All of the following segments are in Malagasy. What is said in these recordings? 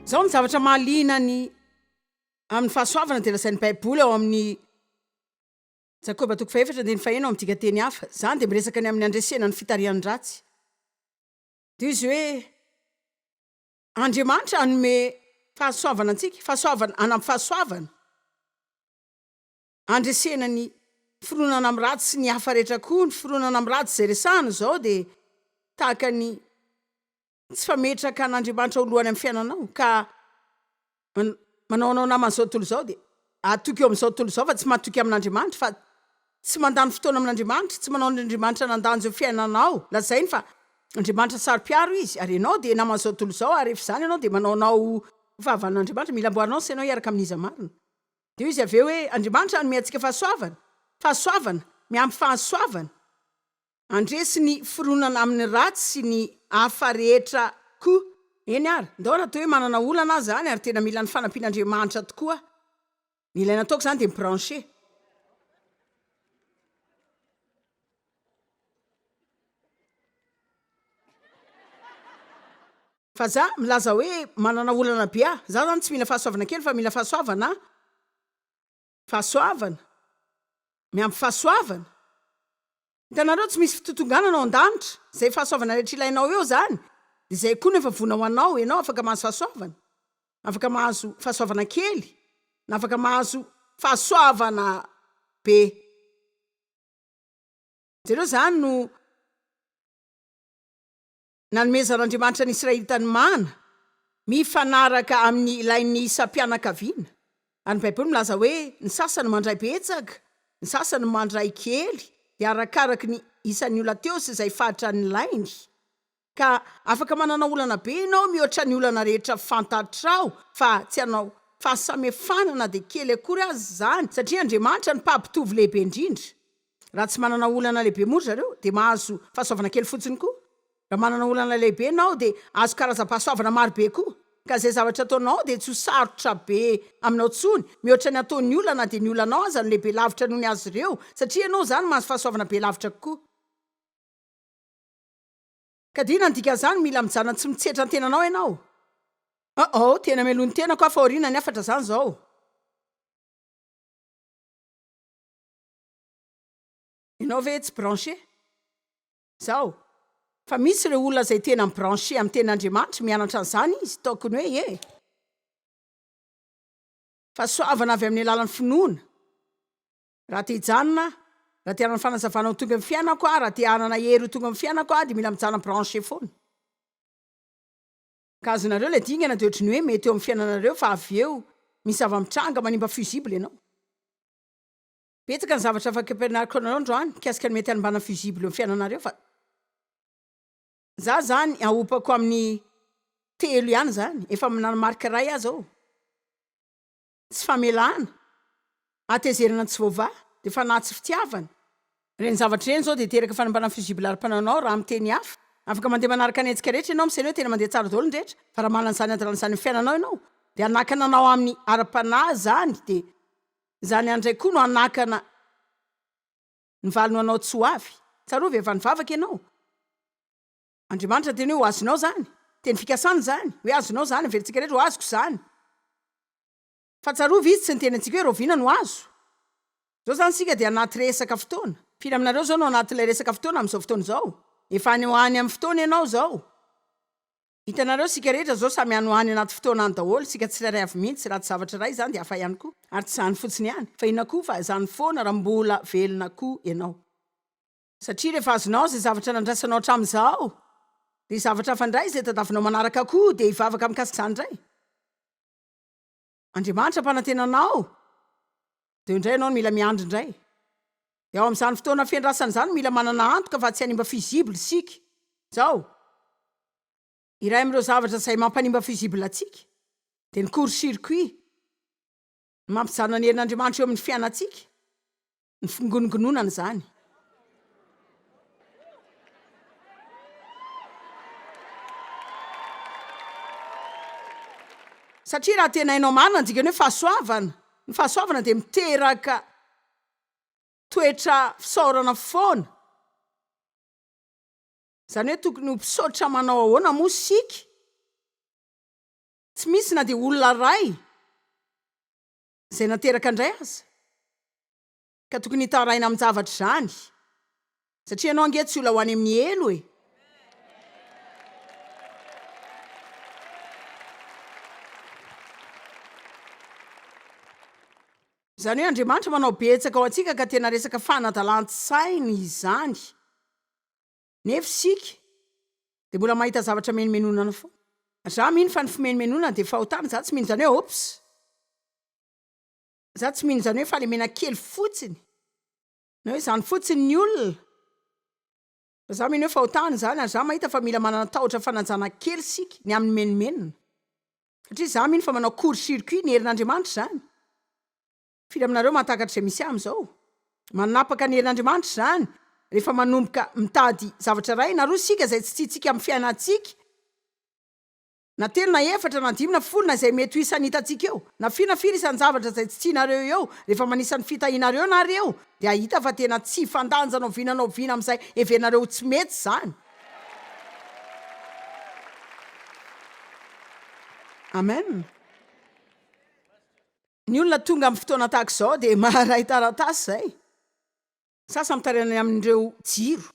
Izao ny zavatra mahaliana ny amin'ny fahasoavana dia lazain'ny Baiboly ao amin'ny Jakoba toko fahefatra andininy faheno ao amin'ny dikanteny hafa. Izany dia miresaka ny amin'ny handresena ny fitarihan'ny ratsy. Dia izy hoe Andriamanitra hanome fahasoavana antsika, fahasoavana, hanampy fahasoavana handresena ny fironana amin'ny ratsy sy ny hafa rehetra koa. Ny fironana amin'ny ratsy izay resahana izao dia tahaka ny tsy fametraka an'Andriamanitra ho lohany amin'ny fiainanao ka manao anao naman'izao tontolo izao dia hatoky eo amin'izao tontolo izao fa tsy matoky amin'Andriamanitra fa tsy mandany fotoana amin'Andriamanitra, tsy manao an'Andriamanitra nandanja eo fiainanao, lazainy fa Andriamanitra saro-piaro izy ary ianao dia naman'izao tontolo izao ary rehefa izany ianao dia manao anao ho fahavalon'Andriamanitra, mila amboarinao ny sainao hiaraka amin'iza marina. Dia hoy izy avy eo hoe Andriamanitra hanome antsika fahasoavana, fahasoavana, miampy fahasoavana. Handresy ny fironana amin'ny ratsy sy ny hafa rehetra koa. Eny ary, ndao raha toa hoe manana olana aho izany ary tena mila ny fanampian'Andriamanitra tokoa aho. Ny ilaina ataoko izany dia mi-brancher. Fa za milaza hoe manana olana be aho. Za zany tsy mila fahasoavana kely fa mila fahasoavana aho. Fahasoavana. Miampy fahasoavana. Hitanareo, tsy misy fitotonganana ao an-danitra. Izay fahasoavana rehetra ilainao eo izany, dia izay koa no efa vonona ho anao. Ianao afaka mahazo fahasoavana. Afaka mahazo fahasoavana kely, na afaka mahazo fahasoavana be. Jereo, izany no nanomezan'Andriamanitra ny Israelita ny mana, mifanaraka amin'ny ilain'ny isam-pianakaviana. Ary ny Baiboly milaza hoe ny sasany mandray betsaka, ny sasany mandray kely, dia arakaraky ny isan'ny olona teo sy izay faritra nilainy. Ka afaka manana olana be ianao mihoatra ny olana rehetra fantatrao, fa tsy hanao fahasamihafana na dia kely akory aza izany, satria Andriamanitra no mpampitovy lehibe indrindra. Raha tsy manana olana lehibe moa ry zareo dia mahazo fahasoavana kely fotsiny koa. Raha manana olana lehibe ianao dia azo karazam-pahasoavana maro be koa. Ka izay zavatra ataonao dia tsy ho sarotra be aminao intsony, mihoatra ny ataon'ny olona na dia ny olanao aza no lehibe lavitra noho ny azy ireo, satria ianao izany mahazo fahasoavana be lavitra kokoa. Ka dia inona ny dikan'izany? Mila mijanona tsy mitsetra ny tenanao ianao. Uh-oh, tena meloa ny tenako aho fa aoriana ny hafatra izany izao. Ianao ve tsy branché? Zao, fa misy ireo olona izay tena mi-branché amin'ny tenin'Andriamanitra, mianatra an'izany izy, tokony hoe ie. Fahasoavana avy amin'ny alalan'ny finoana. Raha te hijanona aho, raha te hanana fanazavana ho tonga amin'ny fiainako aho, raha te hanana hery ho tonga amin'ny fiainako aho, dia mila mijanona branché foana. Ka azonareo ilay dingana dia ohatry ny hoe mety eo amin'ny fiainanareo fa avy eo misy zava-mitranga manimba fusible ianao. Betsaka ny zavatra afaka ampianariko anareo androany mikasika ny mety hanimbana fusible eo amin'ny fiainanareo fa za zany ahopako amin'ny telo ihany zany, efa nanamarika iray aho zao, tsy famelana, hatezerana tsy voavaha, dia fanahy tsy fitiavana. Ireny zavatra ireny zao dia hiteraka fanimbana fusible ara-panahinao raha miteny hafa. Afaka mandeha manaraka ny hetsika rehetra ianao misaina hoe tena mandeha tsara daholo ny rehetra fa raha manana izany hadalana izany amin'ny fiainanao ianao dia hanakana anao amin'ny ara-panahy izany dia Izany ihany indray koa no hanakana ny valiny ho anao tsy ho avy. Tsarovy, efa nivavaka ianao. Andriamanitra niteny hoe ho azonao izany. Teny fikasana izany. Hoe azonao izany. Averintsika rehetra, ho azoko izany. Fa tsarovy, Izy tsy niteny antsika hoe rahoviana no azo. Izao izany isika dia anaty resaka fotoana. Firy aminareo izao no anatin'ilay resaka fotoana amin'izao fotoana izao? Efa any ho any amin'ny fotoana ianao izao. Hitanareo, isika rehetra izao samy any ho any anaty fotoana any daholo, isika tsirairay avy mihitsy, raha tsy zavatra iray izany dia hafa ihany koa. Ary tsy izany fotsiny ihany, fa inona koa fa izany foana raha mbola velona koa ianao. Satria rehefa azonao izay zavatra nandraisanao hatramin'izao, dia zavatra hafa indray izay tadavinao manaraka koa, dia hivavaka mikasika izany indray. Andriamanitra hampanantena anao, dia eo indray ianao no mila miandry indray. Dia ao amin'izany fotoana fiandrasana izany mila manana antoka fa tsy hanimba fusible isika. Izao, iray amin'ireo zavatra izay mampanimba fusible antsika dia ny court circuit, ny mampijanona ny herin'Andriamanitra eo amin'ny fiainantsika, ny fingonongononana izany. Satria raha tena hainao marina ny dikany hoe fahasoavana, ny fahasoavana dia miteraka toetra fisaorana foana. Izany hoe tokony ho mpisaotra manao ahoana moa isika? Tsy misy na dia olona iray izay nateraka indray aza ka tokony hitaraina amin-javatra izany, satria ianao ange tsy olona ho any amin'ny helo e! Izany hoe Andriamanitra manao betsaka ho antsika ka tena resaka fanadalan-tsaina izany. Nefa isika dia mbola mahita zavatra menomenonana foana. Za mino fa ny fimenomenonana dia fahotana, za tsy mino izany hoe oops. Za tsy mino izany hoe fahalemena kely fotsiny, na hoe izany fotsiny ny olona. Fa za mino hoe fahotana izany ary za mahita fa mila manana tahotra fanajana kely isika ny amin'ny menomenona. Satria za mino fa manao court circuit ny herin'Andriamanitra izany. Firy aminareo mahatakatra izay misy ahy amin'izao? Manapaka ny herin'Andriamanitra izany rehefa manomboka mitady zavatra iray na roa isika izay tsy tiantsika amin'ny fiainantsika, na telo na efatra na dimy na folo na izay mety ho isan'ny hitantsika eo, na firy na firy isan-javatra izay tsy tianareo eo, rehefa manisa ny fitahianareo nareo dia hahita fa tena tsy hifandanja na oviana na oviana amin'izay heverinareo ho tsy mety izany. Amen. Ny olona tonga amin'ny fotoana tahaka izao dia maharay taratasy izay. Sasany mitaraina ny amin'ireo jiro.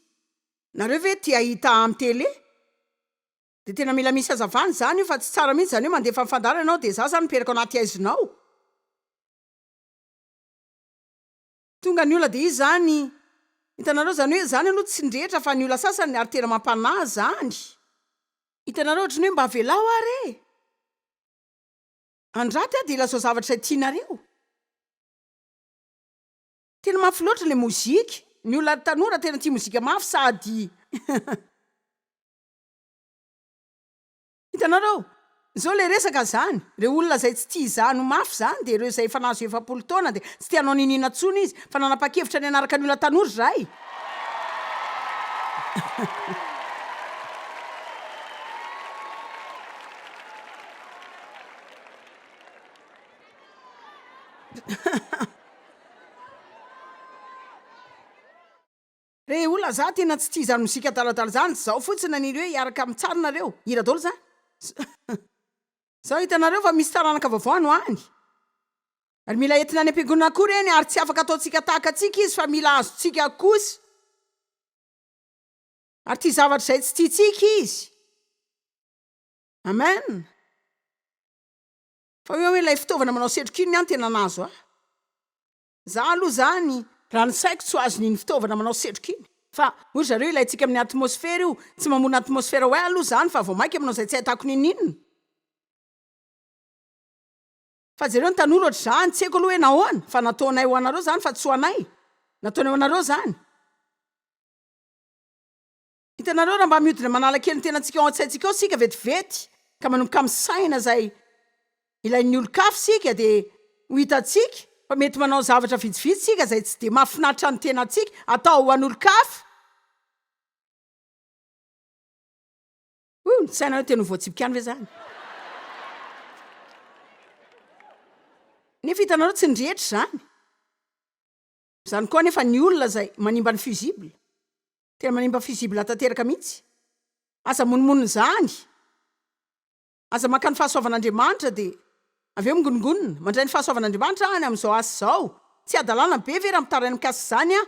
Nareo ve tia hahita amin'ny télé? Dia tena mila misy hazavana izany io fa tsy tsara mihitsy izany hoe mandefa ny fandaharana ianao dia za izany miperaka ao anaty haizina ao. Tonga ny olona dia izy izany, hitanareo izany hoe izany aloha tsy ny rehetra fa ny olona sasany ary tena mampanahy izany. Hitanareo ohatran'ny hoe mba avelao ary e! Andraty aho dia ilazao zavatra izay tianareo. Tena mafy loatra ilay mozika. Ny olona tanora tena tia mozika mafy sady Hitanareo? Izao ilay resaka izany, ireo olona izay tsy tia izany ho mafy izany dia ireo izay efa nahazo 40 taona dia tsy te hanao n'inon'inona intsony izy fa nanapa-kevitra ny hanaraka ny olona tanora izahay. Re olona za tena tsy tia izany mozika adaladala izany, zao fotsiny naniry hoe hiaraka mitsara nareo, hira daholo zany. Zao hitanareo fa misy taranaka vaovao any ho any. Ary mila entina any am-piangonana koa ireny ary tsy afaka ataontsika tahaka antsika izy fa mila azontsika kosa. Ary tia zavatra izay tsy tiantsika izy. Amen. Fa hoe hoe ilay fitaovana manao setroka iny ny ahy no tena nahazo ahy. Za aloha zany raha ny saiko tsy ho azon'iny fitaovana manao setroka iny. Fa hoy ry zareo ilaintsika amin'ny atmosfera io, tsy mamorona atmosfera ho ahy aloha zany fa vao maika manao izay tsy ahitako n'inon'inona. Fa jereo ny tanora ohatr'izany, tsy haiko aloha hoe nahoana, fa nataonay ho anareo zany fa tsy ho anay. Nataonay ho anareo zany. Hitanareo, raha mba mihodina manala kely ny tenantsika ao an-tsaintsika ao isika vetivety, ka manomboka misaina izay ilain'ny olon-kafa isika, dia ho hitantsika fa mety manao zavatra vitsivitsy isika izay tsy dia mahafinaritra ny tenantsika atao ho an'olon-kafa. Hoy ny saina hoe tena ho voatsipika any ve izany? Nefa hitanareo, tsy ny rehetra izany. Izany koa anefa ny olona izay manimba ny fusible. Tena manimba fusible tanteraka mihitsy. Aza monomonona izany. Aza maka ny fahasoavan'Andriamanitra dia avy eo mingonongonona. Mandray ny fahasoavan'Andriamanitra aho any amin'izao asa izao. Tsy hadalana be ve raha mitaraina mikasika izany aho?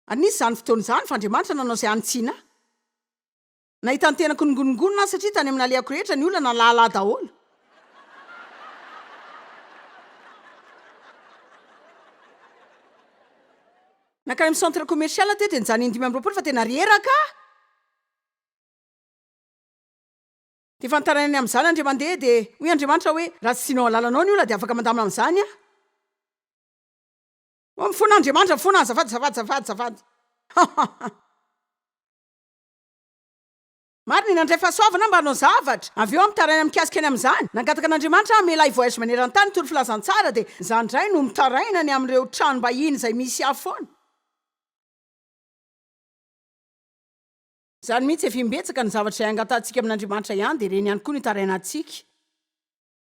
Ary nisy izany fotoana izany fa Andriamanitra nanao izay hanitsiana ahy. Nahita ny tenako ningonongonona aho satria tany amin'ny nalehako rehetra ny olona nahalala ahy daholo. Nankany amin'ny centre commercial teo dia nijanona iny 25 fa tena reraka aho. Dia efa nitaraina ny amin'izany Andriamandeha dia hoy Andriamanitra hoe raha tsy tianao halalanao ny olona dia afaka mandamina amin'izany aho. Oh, mifona Andriamanitra, mifona, azafady, azafady, azafady, azafady. Marina e, nandray fahasoavana aho mba hanao zavatra. Avy eo aho mitaraina mikasika ny amin'izany. Nangataka an'Andriamanitra aho hamela ahy hivoyage maneran-tany hitory filazantsara, dia izaho indray no mitaraina ny amin'ireo tranom-bahiny izay misy ahy foana. Izany mihitsy, efa imbetsaka ny zavatra izay angatahantsika amin'Andriamanitra ihany dia ireny ihany koa no itarainantsika.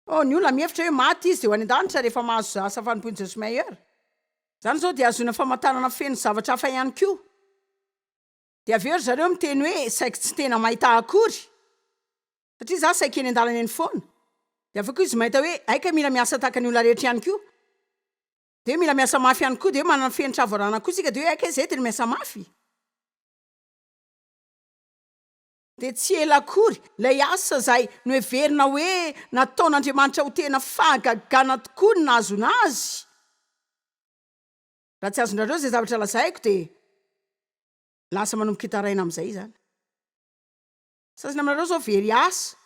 Oh, ny olona mihevitra hoe maty izy dia ho any an-danitra rehefa mahazo asa fanompoan'i Joyce Meyer. Izany izao dia ahazoana famantarana feno zavatra hafa ihany koa. Dia avy eo ry zareo miteny hoe saiky tsy tena mahita akory. Satria za saiky eny an-dalana eny foana. Dia avy eo koa izy mahita hoe hay kay mila miasa tahaka ny olona rehetra ihany koa. Dia hoe mila miasa mafy ihany koa, dia hoe manana fenitra avo arahana koa isika, dia hoe hay kay zay tena miasa mafy. Dia tsy ela akory, ilay asa izay noheverina hoe nataon'Andriamanitra ho tena fahagagana tokoa ny nahazoana azy. Raha tsy azonareo izay zavatra lazaiko dia lasa manomboka hitaraina amin'izay izany. Sasany aminareo izao very asa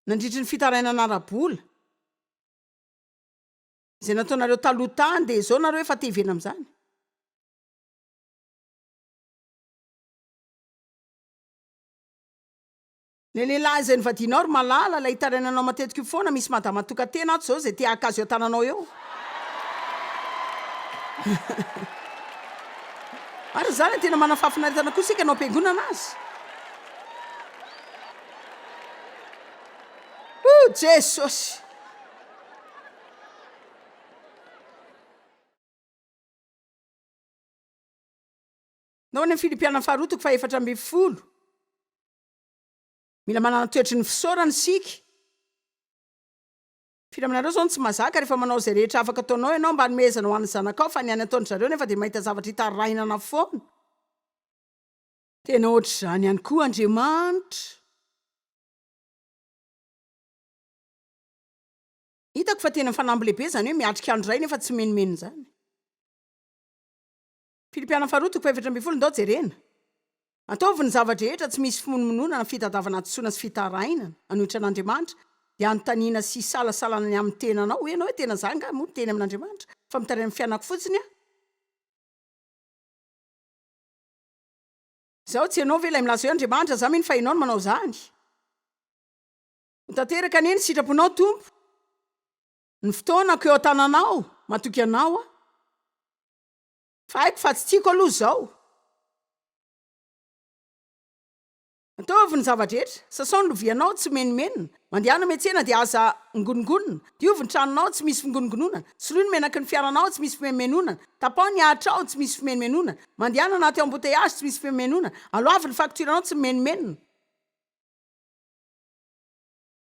nandritry ny fitarainana ara-bola izay nataonareo taloha tany dia izao nareo efa te hiverina amin'izany. Ilay lehilahy izay novadianao ry malala, ilay itarainanao matetika io foana, misy madama tokan-tena ato izao izay te haka azy eo an-tananao eo. Ary izany tena manana fahafinaretana koa isika hanao am-piangonana azy. Oh Jesosy! Ndao any amin'ny Filipiana faharoa toko fahefatra ambin'ny folo. Mila manana toetry ny fisaorana isika. Firy aminareo izao no tsy mahazaka rehefa manao izay rehetra afaka ataonao ianao mba hanomezana ho an'ny zanakao fa ny any ataon-dry zareo nefa dia mahita zavatra hitarainana foana. Tena ohatr'izany ihany koa Andriamanitra. Hitako fa tena fanamby lehibe izany hoe miatrika andro iray nefa tsy mimenomenona izany. Filipiana faharoa toko fahefatra ambin'ny folo Ndao jerena. Ataovy ny zava-drehetra tsy misy fimonomononana, fitadiavana hadisoana sy fitarainana hanohitra an'Andriamanitra, dia anontaniana sy isalasalana ny amin'ny tenanao hoe ianao hoe tena za angaha moa miteny amin'Andriamanitra fa mitaraina amin'ny fiainako fotsiny aho? Izaho tsy ianao ve ilay milaza hoe Andriamanitra za mino fa ianao no manao izany? Ho tanteraka anie ny sitraponao Tompo. Ny fotoanako eo an-tananao, matoky anao aho. Fa haiko fa tsy tiako aloha izao. Ataovy ny zava-drehetra. Sasao ny lovianao, tsy mimenomenona. Mandehana miantsena dia aza mingonongonona. Diovy ny tranonao, tsy misy fingonongononana. Soloy ny menaky ny fiaranao, tsy misy fimenomenonana. Tapaho ny ahitrao, tsy misy fimenomenonana. Mandehana anaty embouteillage, tsy misy fimenomenonana. Aloavy ny facture-nao, tsy mimenomenona.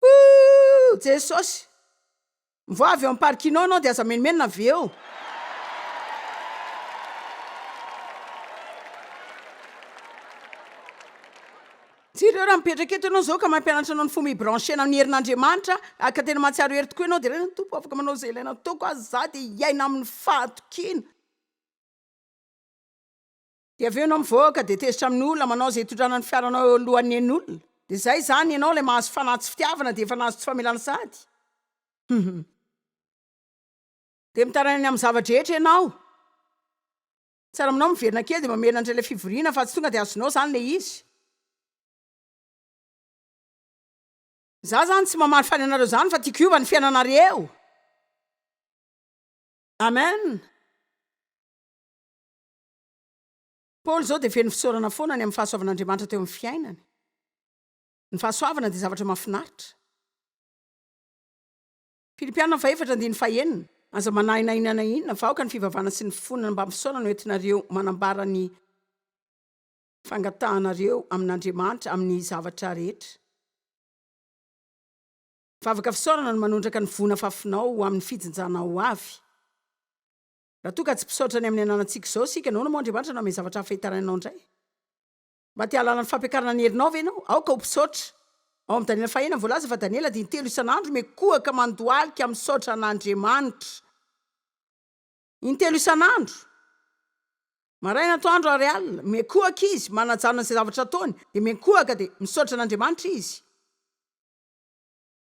Ooh Jesosy! Mivoaha avy eo am parking ao ianao dia aza menomenona avy eo. Jereo raha mipetraka eto ianao izao ka mampianatra anao ny fomba hi-brancher-na amin'ny herin'Andriamanitra aho ka tena mahatsiaro hery tokoa ianao dia reny Tompo afaka manao izay ilaina ataoko aho za dia hiaina amin'ny fahatokiana. Dia avy eo ianao mivoaka dia tezitra amin'olona, manao izay hitondrana ny fiaranao eo alohan'ny ain'olona. Dia izay izany ianao ilay mahazo fanahy tsy fitiavana dia efa nahazo tsy famelana sahady. Hum. Dia mitaraina ny amin'ny zava-drehetra ianao. Tsara aminao miverina kely dia mamerina indray ilay fivoriana fa tsy tonga dia azonao izany ilay izy. Za izany tsy mamalifaly anareo izany fa tiako hiova ny fiainanareo. Amen. Paoly izao dia feno fisaorana foana ny amin'ny fahasoavan'Andriamanitra teo amin'ny fiainany. Ny fahasoavana dia zavatra mahafinaritra. Filipiana fahefatra andininy fahenina, Aza manahy na inona na inona, fa aoka ny fivavahana sy ny fifonana mba fisaorana no entinareo manambara ny fangatahanareo amin'Andriamanitra amin'ny zavatra rehetra. Vavaka fisaorana no manondraka ny voa nafafinao ho amin'ny fijinjana ho avy. Raha toa ka tsy mpisaotra ny amin'ny ananantsika izao isika, nahoana moa Andriamanitra no hanome zavatra hafa hitarainanao indray? Mba te hahalala ny fampiakarana ny herinao ve ianao? Aoka ho mpisaotra. Ao amin'ny Daniela fahenina voalaza fa Daniela dia intelo isan'andro mikohaka mandohalika misaotra an'Andriamanitra. Intelo isan'andro. Maraina, atoandro ary alina. Mikohaka izy, manajanona izay zavatra ataony, dia mikohaka dia misaotra an'Andriamanitra izy.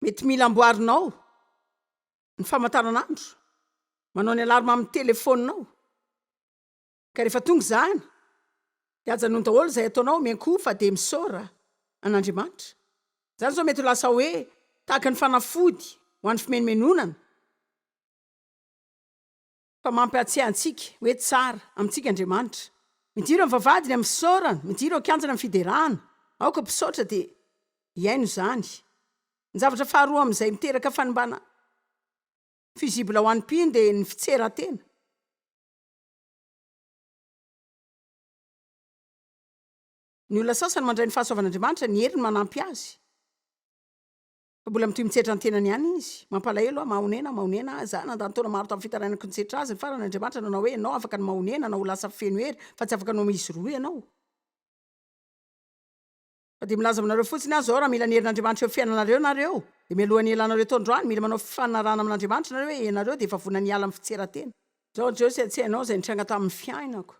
Mety mila amboarinao. ny famantaranandro, manao ny alarme amin'ny telefaoninao, ka rehefa tonga izany dia ajanony daholo izay ataonao, miankohofa dia misaora an'Andriamanitra. Izany izao mety ho lasa hoe tahaka ny fanafody ho an'ny fimenomenonana, fa mampihatsiahy antsika hoe tsara amintsika Andriamanitra. Midiro amin'ny vavahadiny amin'ny fisaorana, midiro ao an-kianjany amin'ny fiderana. Aoka mpisaotra dia hihaino izany. Ny zavatra faharoa amin'izay miteraka fanimbana fusible ho an'ny mpino dia ny fitseran-tena. Ny olona sasany mandray ny fahasoavan'Andriamanitra, ny heriny manampy azy. Fa mbola mitohy mitsetra ny tenany ihany izy. Mampalahelo aho, mahonena, mahonena aho. Izaho nandany taona maro tamin'ny fitarainako nitsetra azy. Ny farany Andriamanitra nanao hoe, Ianao afaka ny mahonena na ho lasa feno hery, fa tsy afaka ny ho izy roa ianao. Fa dia milaza aminareo fotsiny aho izao, raha mila ny herin'Andriamanitra eo amin'ny fiainanareo nareo, dia mialohan'ny hialanareo eto androany, mila manao fifanarahana amin'Andriamanitra nareo hoe ianareo dia efa vonona ny hiala amin'ny fitseran-tena. Izao Josie, tsy hainao izay nitranga tamin'ny fiainako.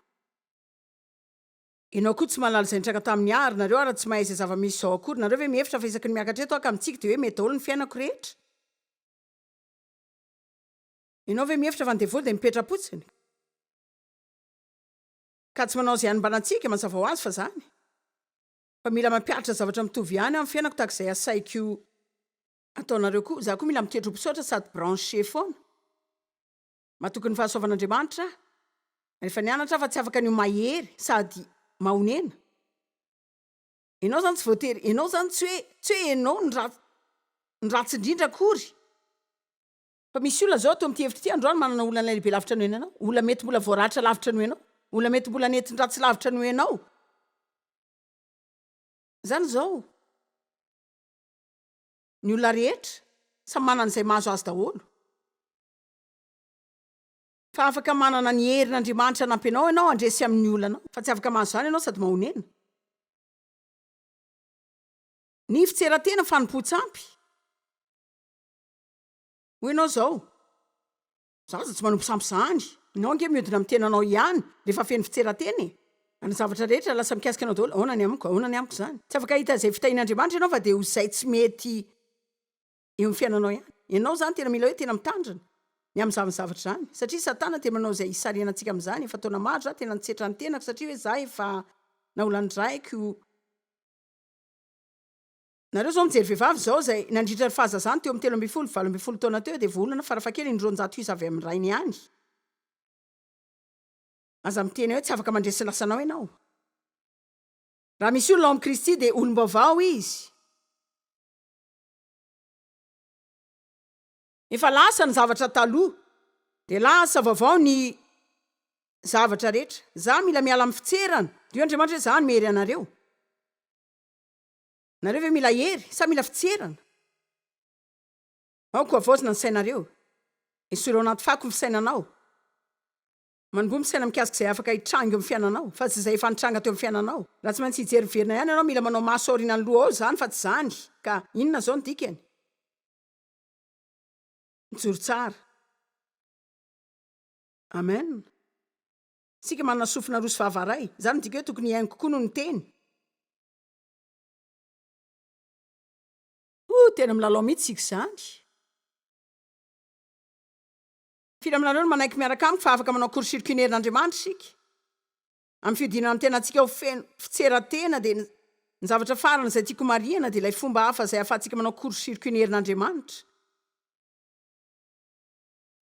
Ianao koa tsy mahalala izay nitranga tamin'ny ahy ary nareo ara tsy mahay izay zava-misy izao akory. Nareo ve mihevitra fa isaky ny miakatra eto aho ka mitsiky dia hoe mety daholo ny fiainako rehetra? Ianao ve mihevitra fa ny devoly dia mipetra-potsiny ka tsy manao izay hanimbana antsika? Mazava ho azy fa izany. Fa mila mampihatra zavatra mitovy ihany aho amin'ny fiainako tahaka izay asaiko ataonareo koa. Izaho koa mila mitoetra ho mpisaotra sady branché foana. Matoky ny fahasoavan'Andriamanitra aho. Rehefa nianatra aho fa tsy afaka ny ho mahery sady mahonena. Ianao izany tsy voatery, ianao izany tsy hoe, tsy hoe ianao no ratsy, ny ratsy indrindra akory. Fa misy olona izao ato amin'ity hevitra ity androany manana olana lehibe lavitra noho ianao, olona mety mbola voaratra lavitra noho ianao, olona mety mbola nentin-dratsy lavitra noho ianao. Izany izao, ny olona rehetra samy manana izay mahazo azy daholo. Fa afaka manana ny herin'Andriamanitra hanampy anao ianao handresy amin'ny olanao. Fa tsy afaka mahazo izany ianao sady mahonena. Ny fitseran-tena fanompoan-tsampy. Hoy ianao izao, Za aza tsy manompo sampy izany. Ianao ange mihodina amin'ny tenanao ihany rehefa feno fitseran-tena e! Ary ny zavatra rehetra lasa mikasika anao daholo, ahoana ny amiko, ahoana ny amiko izany? Tsy afaka hahita izay fitahian'Andriamanitra ianao fa dia ho izay tsy mety eo amin'ny fiainanao ihany. Ianao izany tena mila hoe tena mitandrina ny amin'izany zavatra izany. Satria satana dia manao izay hisarihana antsika amin'izany. Efa taona maro za tena nitsetra ny tenako satria hoe za efa naolan'ny raiko. Nareo izao mijery vehivavy izao izay nandritra ny fahazazany teo amin'ny 13, 18 taona teo dia voaolana farafahakeliny 200 isa avy amin'ny rainy ihany. Aza miteny hoe tsy afaka mandresy ny lasanao ianao. Raha misy olona ao amin'i Kristy dia olom-baovao izy. Efa lasa ny zavatra taloha. Dia lasa vaovao ny zavatra rehetra. Za mila miala amin'ny fitserana. Dia hoy Andriamanitra hoe za no mehery anareo. Nareo ve mila hery sa mila fitserana? Aoka ho havaozina ny sainareo. Esory ao anaty fako ny fisainanao. Manomboha misaina mikasika izay afaka hitranga eo amin'ny fiainanao, fa tsy izay efa nitranga teo amin'ny fiainanao. Raha tsy maintsy hijery miverina ihany ianao, mila manao maso aorianan'ny loha ao izany fa tsy izany. Ka inona izao ny dikany? Mijoro tsara. Amen. Isika manana sofina roa sy vava iray. Izany midika hoe tokony hihaino kokoa noho ny miteny. Oh, tena milalao mihitsy isika izany. Firy aminareo no manaiky miaraka amiko fa afaka manao court circuit ny herin'Andriamanitra isika? Amin'ny fihodinana ny tenantsika ho feno fitseran-tena dia ny zavatra farany izay tiako marihana dia ilay fomba hafa izay ahafahantsika manao court circuit ny herin'Andriamanitra.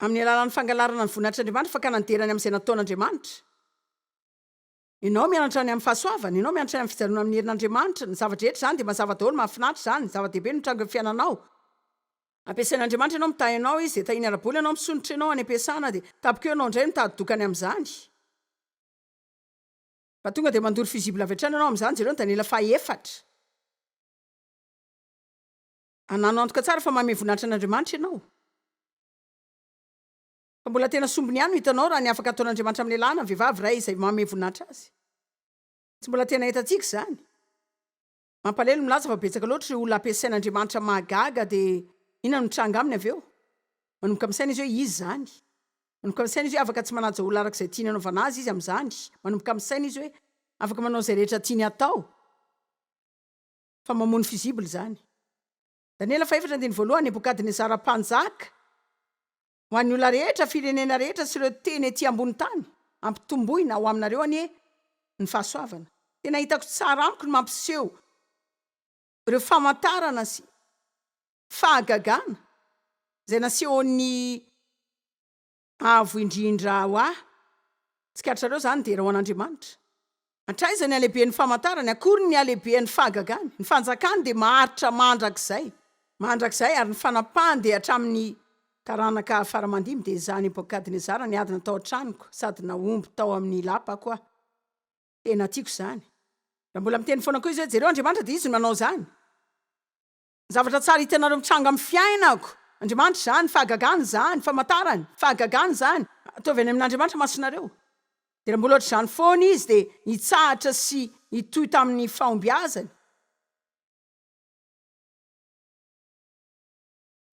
Amin'ny alalan'ny fangalarana ny voninahitr'Andriamanitra, fakana ny derany amin'izay nataon'Andriamanitra. Ianao mianatra ny amin'ny fahasoavana, ianao mianatra ny amin'ny fijanonana amin'ny herin'Andriamanitra, ny zava-drehetra izany dia mazava daholo, mahafinaritra izany, zava-dehibe no mitranga eo amin'ny fiainanao. Ampiasain'Andriamanitra ianao, mitahy anao Izy, dia tahiny ara-bola ianao, misondrotra ianao any am-piasana, dia tampoka eo ianao indray mitady dokany amin'izany. Fa tonga dia mandoro fusible avy hatrany ianao amin'izany, jereo ny Daniela fahaefatra. Anano antoka tsara fa manome voninahitra an'Andriamanitra ianao. Fa mbola tena sombiny ihany no hitanao raha ny afaka ataon'Andriamanitra amin'ny lehilahy na vehivavy iray izay manome voninahitra Azy. Tsy mbola tena hitantsika izany. Mampalahelo ny milaza fa betsaka loatra ireo olona ampiasain'Andriamanitra mahagaga dia inona no mitranga aminy avy eo? Manomboka misaina izy hoe izy izany. Manomboka misaina izy hoe afaka tsy manaja olona araka izay tiany hanaovana azy izy amin'izany. Manomboka misaina izy hoe afaka manao izay rehetra tiany hatao. Fa mamono fusible izany. Daniela fahefatra andininy voalohany, Nebokadnezara mpanjaka. Ho an'ny olona rehetra, firenena rehetra sy ireo teny ety ambony tany, ampitomboina ho aminareo anie ny fahasoavana. Tena hitako tsara amiko ny mampiseho ireo famantarana sy fahagagana izay nasehon'ny Avo indrindra ho ahy. Tsikaritrareo izany, dera ho an'Andriamanitra. Hatraiza ny halehiben'ny famantarany, akory ny halehiben'ny fahagagany. Ny fanjakany dia maharitra mandrakizay. Mandrakizay, ary ny fanapahany dia hatramin'ny taranaka fara-mandimby. Dia izaho Nebokadnezara niadina tao an-tranoko, sady nahomby tao amin'ny lapako aho. Tena tiako izany. Raha mbola miteny foana koa izy hoe, Jereo Andriamanitra, dia Izy no manao izany. Zavatra tsara hitanareo mitranga amin'ny fiainako. Andriamanitra izany, fahagagana izany, famantarany, fahagagana izany. Ataovy any amin'Andriamanitra masonareo. Dia raha mbola ohatr'izany foana izy dia nitsahatra sy nitohy tamin'ny fahombiazany.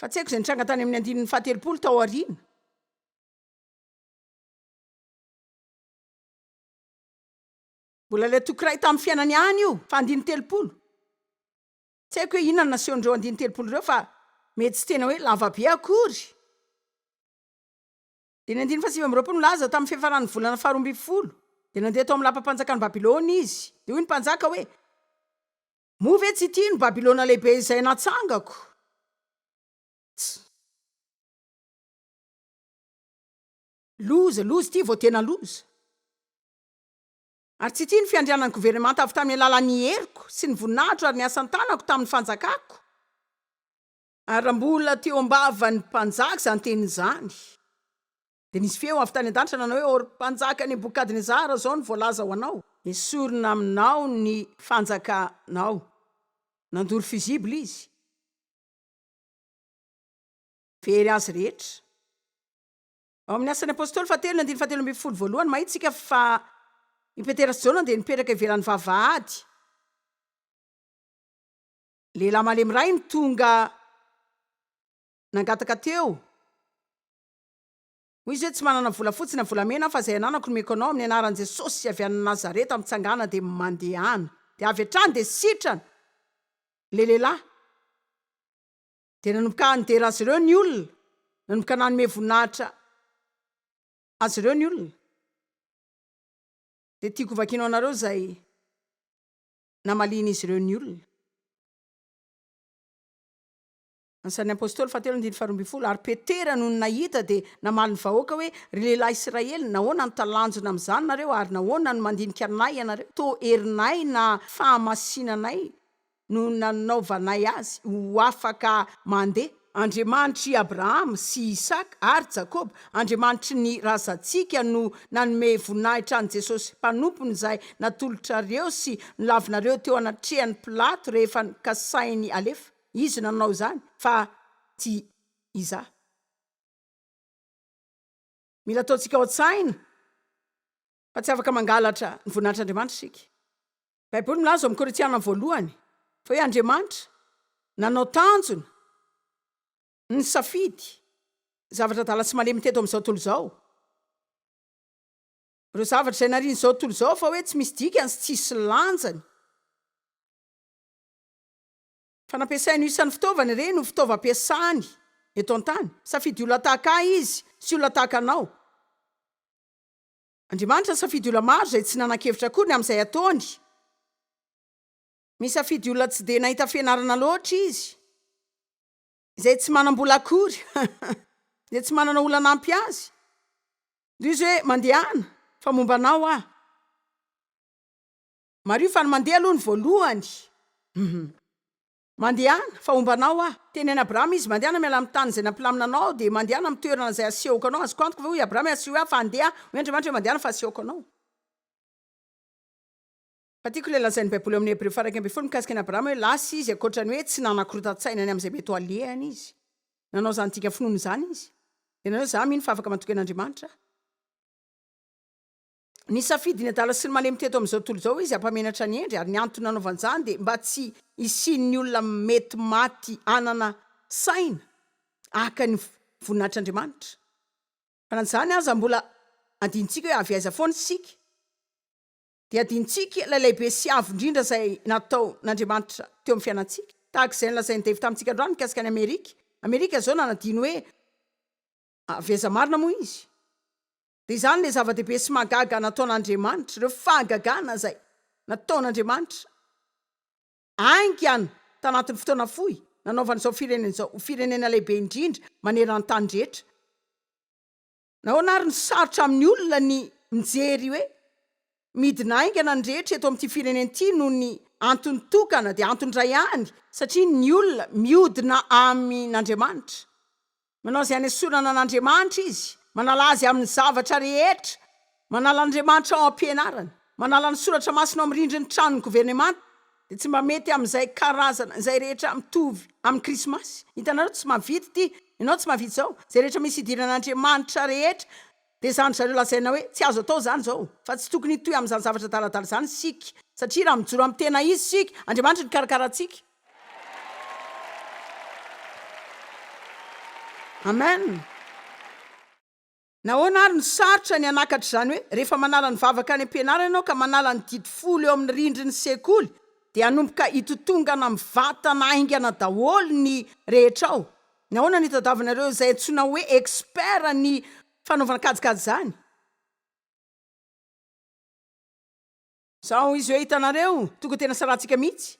Fa tsy haiko izay nitranga tany amin'ny andininy fahatelopolo tao aoriana. Mbola ilay toko iray tamin'ny fiainany ihany io, fa andininy 30. Tsy haiko hoe inona no nasehon'ireo andininy 30 ireo fa mety tsy tena hoe lava be akory. Dia ny andininy faha-29 milaza, Tamin'ny fiafaran'ny volana faharoambinifolo, dia nandeha tao amin'ny lapam-panjakan'i Babylona izy. Dia hoy ny mpanjaka hoe, Moa ve tsy ity no Babylona lehibe izay natsangako? Tsy. Loza, loza ity vao tena loza. Ary tsy ity ny fiandrianan'ny governemanta avy tamin'ny alalan'ny heriko sy ny voninahitro ary ny asan-tanako tamin'ny fanjakako. Ary raha mbola teo am-bavan'ny mpanjaka izany teny izany, dia nisy feo avy tany an-danitra nanao hoe, Ô ry mpanjaka Nebokadnezara, izao no voalaza ho anao, Esorina aminao ny fanjakanao. Nandoro fusible izy. Very azy rehetra. Ao amin'ny Asan'ny Apostoly fahatelo, ny andininy fahatelo ambin'ny folo voalohany, mahita isika fa i Petera sy Jaona dia nipetraka ivelan'ny vavahady. Lehilahy malemy iray no tonga nangataka teo. Hoy izy hoe, Tsy manana volafotsy na volamena aho, fa izay ananako nomeko anao, amin'ny anaran'i Jesosy avy any Nazareta, mitsangàna dia mandehana. Dia avy hatrany dia sitrana ilay lehilahy. Dia nanomboka nidera azy ireo ny olona, nanomboka nanome voninahitra azy ireo ny olona. Dia tiako hovakiana ho anareo izay namalian'izy ireo ny olona. Asan'ny Apostoly fahatelo andininy faharoa ambin'ny folo, Ary Petera nony nahita dia namaly ny vahoaka hoe, Ry lehilahy Israely, nahoana no talanjona amin'izany nareo, ary nahoana no mandinika anay ianareo? Toa herinay na fahamasinanay no nanaovanay azy ho afaka mandeha. Andriamanitr'i Abrahama sy Isaka ary Jakoba, Andriamanitry ny razantsika no nanome voninahitra an'i Jesosy Mpanompony izay natolotrareo sy nolavinareo teo anatrehan'i Pilato rehefa nokasainy alefa. Izy no nanao izany fa tsy izaho. Mila ataontsika ao an-tsaina fa tsy afaka mangalatra ny voninahitr'Andriamanitra isika. Baiboly milaza ao amin'ny Korintiana voalohany fa hoe Andriamanitra nanao tanjona nisafidy zavatra adala sy malemy teto amin'izao tontolo izao. Ireo zavatra izay narian'izao tontolo izao fa hoe tsy misy dikany sy tsisy lanjany. Fa nampiasainy ho isan'ny fitaovany ireny ho fitaovam-piasany eto an-tany. Misafidy olona tahaka ahy Izy sy olona tahaka anao. Andriamanitra nisafidy olona maro izay tsy nanan-kevitra akory ny amin'izay ataony. Misafidy olona tsy dia nahita fianarana loatra izy, izay tsy manam-bola akory, izay tsy manana olona hanampy azy. Dia hoy izy hoe, Mandehana, fa momba anao aho. Mariho fa ny mandeha aloha no voalohany. Mandehana, fa homba anao aho. Teny an'i Abrahama izy, Mandehana miala amin'ny tany izay nampilamina anao, dia mandehana amin'ny toerana izay asehoko anao. Azoko antoka ve, hoy Abrahama, hoe asehoy aho fa handeha aho? Hoy Andriamanitra hoe, Mandehana fa asehoko anao. Fa tiako ilay lazain'ny Baiboly ao amin'ny Hebreo faha 11 mikasika an'i Abrahama hoe lasa izy, ankoatra ny hoe tsy nanakorontan-tsaina ny amin'izay mety ho alehany izy. Nanao izany dika finoana izany izy. Dia nanao hoe, Izaho mino fa afaka matoky an'Andriamanitra aho. Nisafidy ny adala sy ny malemy teto amin'izao tontolo izao izy hampamenatra ny hendry, ary ny antony nanaovany izany dia mba tsy hisian'ny olona mety maty hanana saina haka ny voninahitr'Andriamanitra. Fa na izany aza mbola adinontsika hoe avy aiza foana isika. Dia adinontsika ilay lehibe sy avo indrindra izay nataon'Andriamanitra teo amin'ny fiainantsika. Tahaka izay nolazain'i Dave tamintsika androany mikasika an'i Amerika. Amerika izao nanadino hoe avy aiza marina moa izy. Dia izany ilay zava-dehibe sy mahagaga nataon'Andriamanitra, ireo fahagagana izay nataon'Andriamanitra haingana tanatin'ny fotoana fohy, nanaovany izao firenena izao ho firenena lehibe indrindra maneran-tany rehetra. Nahoana ary no sarotra amin'ny olona ny mijery hoe midina haingana ny rehetra eto amin'ity firenena ity noho ny antony tokana, dia antony iray ihany, satria ny olona miodina amin'Andriamanitra. Manao izay hanesorana an'Andriamanitra izy, manala azy amin'ny zavatra rehetra, manala an'Andriamanitra ao am-pianarana, manala ny soratra masina ao amin'ny rindrin'ny tranon'ny governemanta. Dia tsy mba mety amin'izay karazana, izay rehetra mitovy amin'ny Krismasy. Hitanareo, tsy mahavita ity, ianao tsy mahavita izao. Izay rehetra misy idiran'Andriamanitra rehetra, dia izany ry zareo lazaina hoe tsy azo atao izany izao. Fa tsy tokony hitohy amin'izany zavatra adaladala izany isika. Satria raha mijoro amin'ny tena izy isika, Andriamanitra no hikarakara antsika. Amen. Nahoana ary no sarotra ny hanakatra izany hoe rehefa manala ny vavaka any am-pianarana ianao ka manala ny didy folo eo amin'ny rindrin'ny sekoly dia hanomboka hitotongana mivatana haingana daholo ny rehetra ao? Nahoana no itadiavanareo izay antsoina hoe expert ny fanaovana kajikajy izany? Izao izy hoe hitanareo, tonga tena sarantsika mihitsy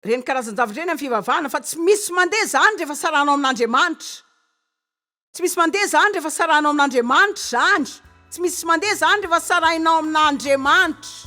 ireny karazan-javatra ireny amin'ny fivavahana fa tsy misy mandeha izany rehefa sarahanao amin'Andriamanitra. Tsy misy mandeha izany rehefa sarahanao amin'Andriamanitra izany. Tsy misy mandeha izany rehefa sarahinao amin'Andriamanitra.